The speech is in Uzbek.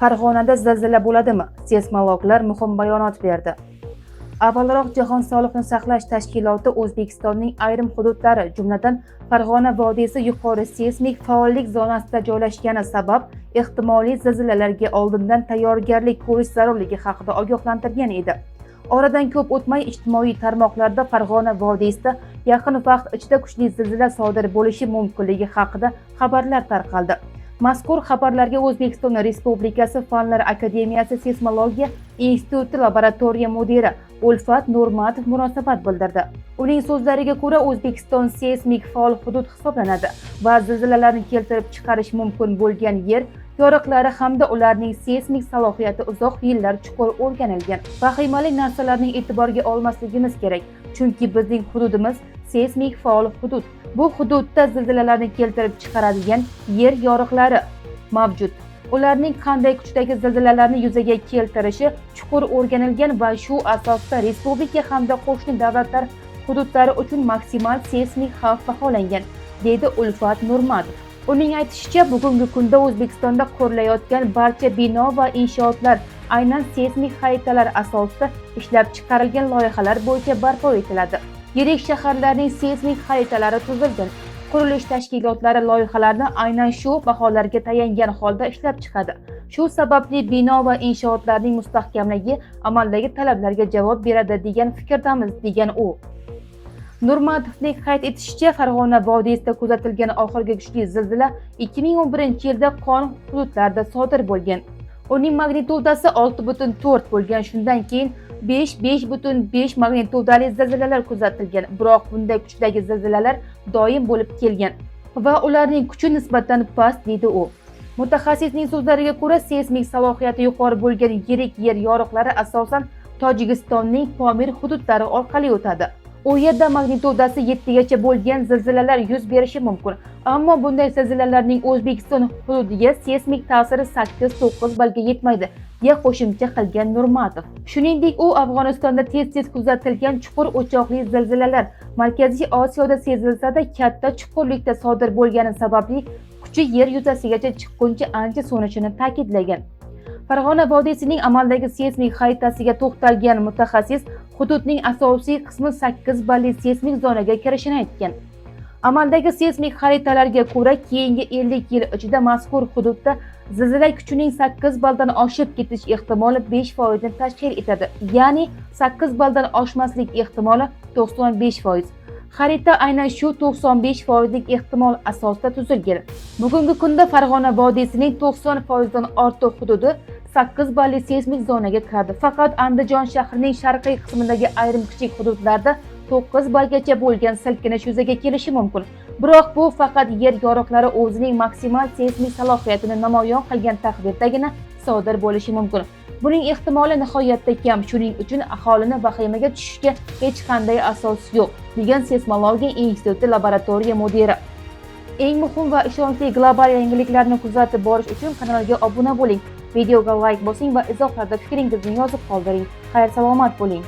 Farg'onada zilzila bo'ladimi? Seysmologlar muhim bayonot berdi. Avvalroq Jahon sog'liqni saqlash tashkiloti O'zbekistonning ayrim hududlari, jumladan Farg'ona vodiysi yuqori seysmik faollik zonasida joylashgani sabab ehtimoliy zilzilalarga oldindan tayyorgarlik ko'rish zarurligi haqida ogohlantirgan edi. Oradan ko'p o'tmay ijtimoiy tarmoqlarda Farg'ona vodiysida yaqin vaqt ichida kuchli zilzila sodir bo'lishi mumkinligi haqida xabarlar tarqaldi. Mazkur xabarlarga O'zbekiston Respublikasi Fanlar akademiyasi Seysmologiya instituti laboratoriya mudiri Ulfat Nurmatov munosabat bildirdi. Uning so'zlariga ko'ra, O'zbekiston seysmik faol hudud hisoblanadi va zilzilalarni keltirib chiqarish mumkin bo'lgan yer yoriqlari hamda ularning seysmik salohiyati uzoq yillar chuqur o'rganilgan. Vahimali narsalarni e'tiborga olmasligimiz kerak, chunki bizning hududimiz seysmik faol hudud. Bu hududda zilzilalarni keltirib chiqaradigan yer yoriqlari mavjud. Ularning qanday kuchdagi zilzilalarni yuzaga keltirishi chuqur o'rganilgan va shu asosda respublika hamda qo'shni davlatlar hududlari uchun maksimal seysmik xavf baholangan, deydi Ulfat Nurmatov. Uning aytishicha, bugungi kunda O'zbekistonda qurilayotgan barcha bino va inshootlar aynan seysmik xaritalar asosida ishlab chiqarilgan loyihalar bo'yicha barpo etiladi. Yirik shaharlarning seysmik xaritalari tuzilgan. Qurilish tashkilotlari loyihalarni aynan shu baholarga tayangan holda ishlab chiqadi. Shu sababli bino va inshootlarning mustahkamligi amaldagi talablarga javob beradi degan fikrdamiz, degan u. Nurmatovning qayd etishicha, Farg'ona vodiysida kuzatilgan oxirgi kuchli zilzila 2011-yilda Qon hududlarida sodir bo'lgan. Uning magnitudasi 6,4 bo'lgan. Shundan keyin 5, 5,5 magnitudali zilzilalar kuzatilgan. Biroq bunday kuchdagi zilzilalar doim bo'lib kelgan va ularning kuchi nisbatan past, deydi u. Mutaxassisning so'zlariga ko'ra, seysmik salohiyati yuqori bo'lgan yirik yer yoriqlari asosan Tojikistonning Pomir hududlari orqali o'tadi. U yerda magnitudasi 7 gacha bo'lgan zilzilalar yuz berishi mumkin. Ammo bunday zilzilalarning O'zbekiston hududiga seysmik ta'siri 8-9 ballga yetmaydi, deya qo'shimcha qilgan Nurmatov. Shuningdek, u Afg'onistonda tez-tez kuzatilgan chuqur o'choqli zilzilalar Markaziy Osiyoda sezilsa-da, katta chuqurlikda sodir bo'lgani sababli kuchi yer yuzasigacha chiqquncha ancha so'nishini ta'kidlagan. Farg'ona vodiysining amaldagi seysmik xaritasiga to'xtalgan mutaxassis hududning asosiy qismi 8 balli seysmik zonaga kirishini aytgan. Amaldagi seysmik xaritalarga ko'ra, keyingi 50 yil ichida mazkur hududda zilzila kuchining 8 balldan oshib ketish ehtimoli 5% ni tashkil etadi. Ya'ni 8 balldan oshmaslik ehtimoli 95%. Xarita aynan shu 95 foizlik ehtimol asosida tuzilgan. Bugungi kunda Farg'ona vodiysining 90 foizdan ortiq hududi 8 balli seysmik zonaga kiradi. Faqat Andijon shahrining sharqiy qismidagi ayrim kichik hududlarda 9 ballgacha bo'lgan silkinish yuzaga kelishi mumkin. Biroq bu faqat yer yoriqlari o'zining maksimal seysmik salohiyatini namoyon qilgan taqdirdagina sodir bo'lishi mumkin. Buning ehtimoli nihoyatda kam, shuning uchun aholini vahimaga tushishga hech qanday asos yo'q, degan Seysmologiya instituti laboratoriya mudiri. Eng muhim va ishonchli global yangiliklarni kuzatib borish uchun kanalga obuna bo'ling, videoga layk bosing va izohlarda fikringizni yozib qoldiring. Xayr, salomat bo'ling.